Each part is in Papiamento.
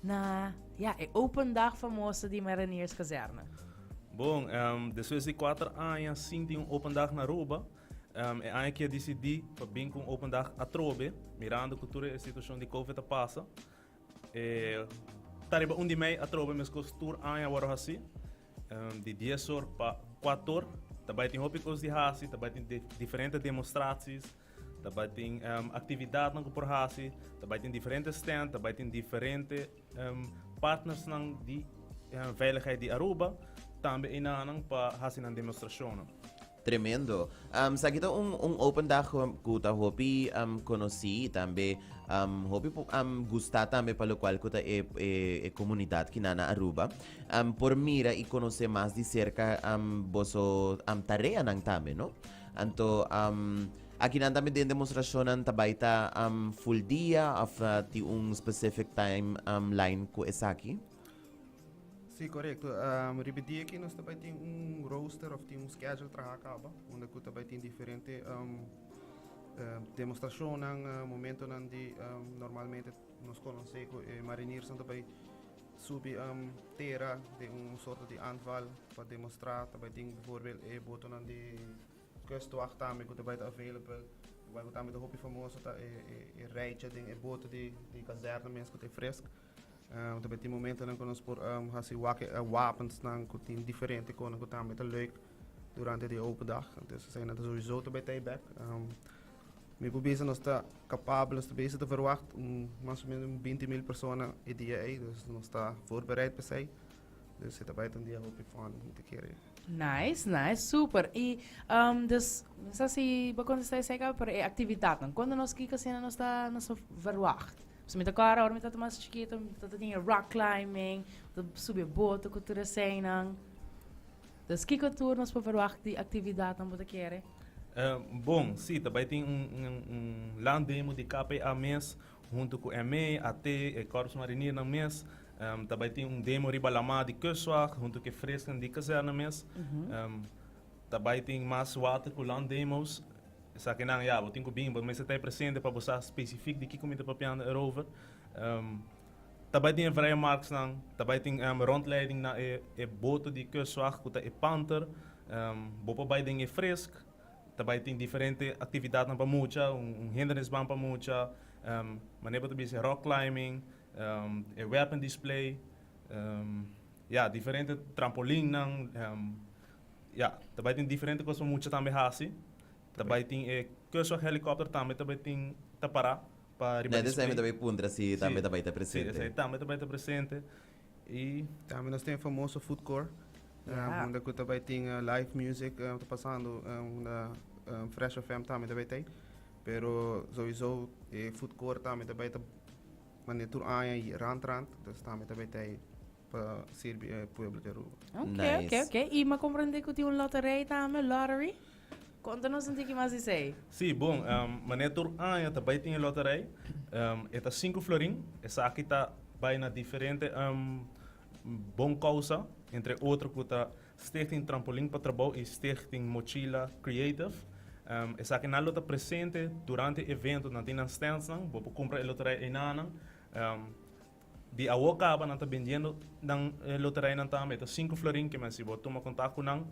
Na ja, e open dag famoso di Marinierskazerne. Bon, despues di 4 aña sin tin un open dag na Aruba, e aña aki a dicidi pa bin cu un open dag atrobe, mirando cu tur e situacion di COVID a pasa. E ta riba 1 di mei atrobe mescos tur aña awor haci, di 10 or pa 4 or. Ta bay tin hopi cos di haci, ta bay tin diferente demostraties, Ta bai tin actividadnan cu por haci, ta bai tin diferente stand, ta bai tin diferente partnersnan di veiligheid di Aruba, tambe enanan pa haci nan demostracionnan. Tremendo. Esaki ta un open dag cu ta hopi conoci y tambe hopi gusta tambe pa locual cu ta e comunidad kinan na Aruba. Por mira y conoce mas di cerca boso tareanan tambe, no? Anto akinan tambe den demostrashonnan ta bai ta full dia of tin un specific time line ku esaki? Sí, korekto. Riba e dia aki nos ta bai tin un roster of tin un schedule traha kaba unda ku ta bai tin diferente demostrashonnan, momentonan di normalmente nos konosé ku e mariniersnan ta bai subi tera den un sorto di aanval pa demostrá. Ta bai tin bijvoorbeeld e botonan di kustwacht tambe ku ta bai ta available. Igual ku tambe ta hopi famoso ta e rijtje den e boto di kazerne mes ku ta e fresk. Ta bai tin momentonan ku nos por hasi wak e wapensnan ku tin diferente konan ku tambe ta leuk durante di e open dag. Entonces eseinan ta souiso ta bai ta ei bek. Mi por bisa nos ta kapabel, nos ta bezig ta verwacht un mas o menos un 20.000 persona e dia ei, dus nos ta voorbereid pa esei. Dus e ta bai ta un dia hopi fun, mi ta kere. Nice, nice, super. I dus, no sa si bo kontestá esei kaba, pero e aktividatnan, kuando nos kiko asina nos ta nos ta verwacht? Pasobra mi ta kòrda ora mi tabata mas chikito, mi tabata tin e rock climbing, ta subi e boto ku tur eseinan. Dus kiko tur nos por verwacht di aktividatnan bo ta kere? Bon, sí, ta bai tin un land demo di KPA mes hunto ku ME, AT, e Korps Mariniernan mes. Ta bai tin un demo riba lamá di Kustwacht hunto ku e fresnan di kazerne mes. Ta bai tin mas water ku land demos. Esakinan, ya, bo tin ku bin, bo mester ta e presente pa bo sa spesifik di kiko mi ta papiando erover. Ta bai tin e vrije marksnan, ta bai tin rondleiding na e boto di kustwacht ku ta e Panther. Bo por bai den e fresk, ta bai tin diferente aktividatnan pa mucha, un hindernisbaan pa mucha, manera bo ta bisa rock climbing, e weapon display, ya, diferente trampolinnan, ya, ta bai tin diferente kos pa mucha tambe hasi. Ta bai tin e kustwacht helikòpter tambe ta bai tin ta pará pa riba Net esei mi ta bai puntra si tambe ta bai ta presente. Si, esei tambe ta bai ta presente y. Tambe nos tin e famoso food court unda ku ta bai tin live music ta pasando unda Fresh FM tambe ta bai ta ei. Pero souiso e food court tambe ta bai ta manera tur aña y rand rand dus tambe ta bai ta ei pa sirbi e pueblo di Aruba. Ok, ok, ok. Y mi a comprende cu tin un loterij tambe, lottery. Conta nos un tiki mas di esey. Sí, bon, manera tur aña ta bai tin e loterij. E ta 5 florin. Esaki ta bai na diferente bon causa, entre otro cu ta Stichting Trampolin pa Trabou y Stichting Mochila Creative. Esakinan lo ta presente durante e evento, nan tin nan standsnan, bo por cumpra e loterij einanan. Di awo kaba nan ta bendiendo nan loterijnan tambe. Ta 5 florin ke men si bo tuma kontak ku nan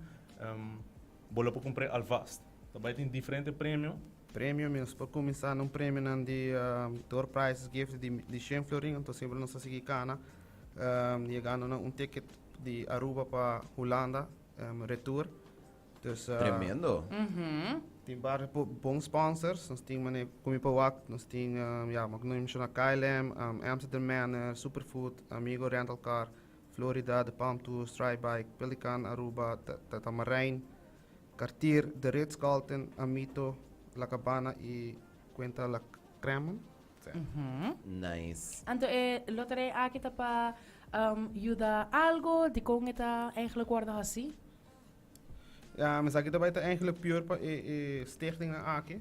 bo lo por kumpr'é alvast. Ta bai tin diferente premio. Premio mi nos por kuminsá na un premionan di door prizes gift di 100 florin anto semper nos ta sigui kana yegando na un ticket di Aruba pa Hulanda retour. Dus, Tremendo. Tin varios bon sponsors. Nos tin mane Kumi Pa Wak, nos tin ya mo no menciona KLM, Amsterdam Manor, Superfood, Amigo Rental Car, Florida, The Palm Tours, Tri Bike, Pelican Aruba, Tamarijn, Cartier, The Ritz Carlton, Amito, La Cabana y Cuenta La Crema. Nice. Anto e loterij aki ta pa yuda algo? Dikon e ta eigenlijk wordo hasi? Ja, esaki ta bai ta eigenlijk puur pa e e stichtingnan aki,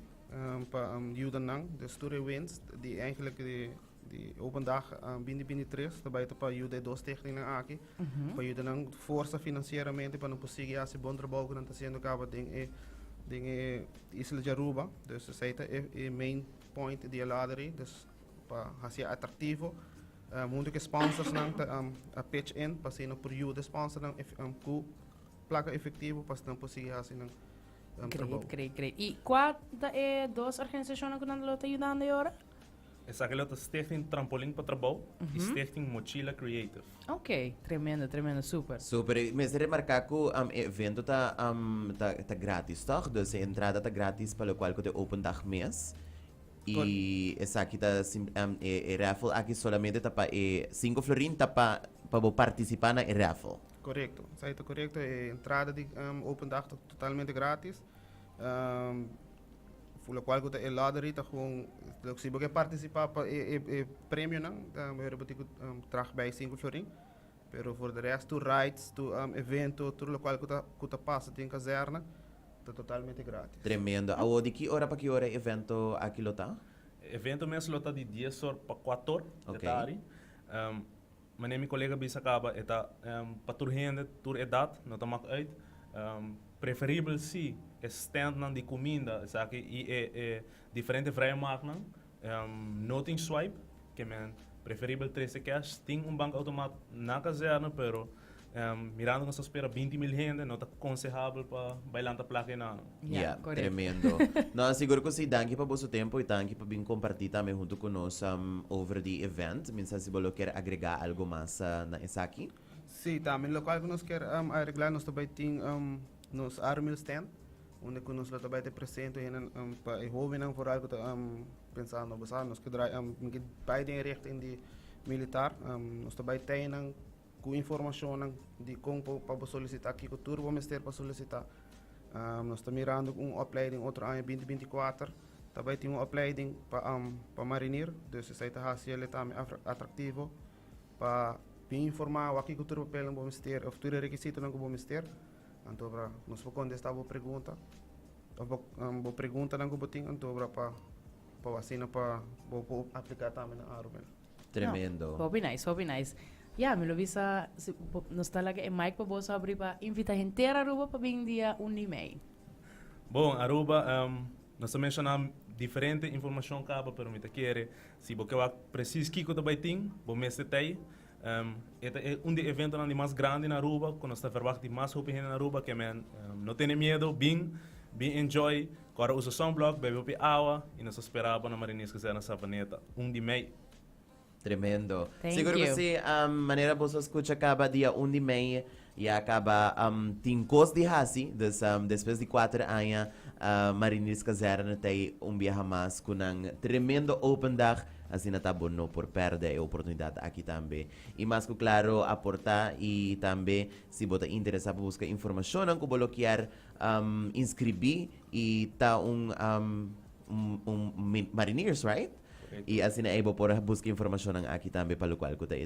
pa yuda nan. Dus tur e winst di eigenlijk di di open dag 2023 ta bai ta pa yuda e dos stichtingnan aki, pa yuda nan forsa financieramente pa nan por sigui hasi bon trabou ku nan ta hasiendo kaba den e den e isla di Aruba. Dus esei ta e e main point di e lottery, dus pa hasi atractivo. Hunto cu sponsors nan ta a pitch in pa asina por yuda sponsor nan cu placa efectivo pa asina por sigui haci nan trabou. Great, great, great. Y cua ta e dos organisacionnan cu nan lo ta yudando e ora? Esaki lo ta Stichting Trampolin pa Trabou y Stichting Mochila Creative. Ok, tremendo, tremendo, super. Super, y mester remarca cu e evento ta ta gratis toch? Dus e entrada ta gratis pa locual cu ta e open dag mes. Y esaki ta e raffle aki solamente ta pa e 5 florin ta pa pa bo participa na e raffle. Correcto, esaki ta correcto. E entrada di open dag ta totalmente gratis. Locual cu ta e lottery ta gewoon, si bo ke participa pa e e premionan, bo tin cu traha bij 5 florin. Pero voor de rest tur rides, tur evento, tur locual cu ta cu ta pasa den kazerne ta totalmente gratis. Tremendo. Awo di ki ora pa ki ora e evento aki lo ta? E evento mes lo ta di 10 or pa 4 or de tardi. Manera mi colega bisa caba e ta pa tur hende, tur edad, no ta mak uit. Preferibel si e standnan di cuminda esaki y e e diferente vrijmarktnan no tin swipe, ke men preferibel trece cash. Tin un bankautomaat na kazerne pero mirando nos ta spera 20.000 hende no ta consehabel pa bay lanta placa enanan. Ya, tremendo. No, sigur cu si. Danki pa boso tempo y danki pa bin comparti tambe hunto cu nos over di event. Mi sa si bo lo kier agrega algo mas na esaki. Si, tambe locual cu nos kier agregla nos ta bay tin nos Arumil stand unda cu nos lo ta bay te presente hende pa e hobennan vooral cu ta pensando bo sa nos ke draai mi ke bay den e richting di militar nos ta bay teinan Ku informashonnan di kon pa bo solisitá, kiko tur bo mester pa solisitá. Nos ta mirando ku un opleiding otro aña 2024 ta bai tin un opleiding pa pa marinir, dus esei ta hasi el tambe atraktivo pa bin informá wak kiko tur papelnan bo mester òf tur e rekisitonan ku bo mester. Anto ora nos por kontestá bo pregunta òf bo bo preguntanan ku bo tin anto ora pa pa asina pa bo por apliká tambe na Aruba. Tremendo. No, hopi nice, hopi nice. Ya, mi lo bisa, si bo, nos ta laga e mic pa boso abri pa invita henter Aruba pa bin dia 1 di mei. Bon, Aruba, nos a menciona diferente informacion caba, pero mi ta kere, si bo ke wak precies kico ta bay tin, bo mester ta ey. E ta e un di e eventonan di mas grandi na Aruba, cu nos ta verwacht di mas hopi hende na Aruba, ke men no tene miedo, bin, bin enjoy, Kòrda usa sunblock, bebe hopi awa y nos ta spera bo na Mariniers Kazerne Savaneta 1 di mei. Tremendo. Thank Sigur ku you. si, manera boso a skucha kaba dia 1 di mei ya kaba tin kos di hasi, dus despues di kuater aña Mariniers Kazerne ta ei un biaha mas ku nan tremendo open dag, asina ta bo no por pèrdè e oportunidat aki tambe. I mas ku klaro aportá i tambe si bo ta interesá pa buska informashonnan ku bo lo kier Inscribí y ta un un un mariniers, right? Correcto. Y asina ey bo por busca informacionnan aki tambe pa locual cu ta e.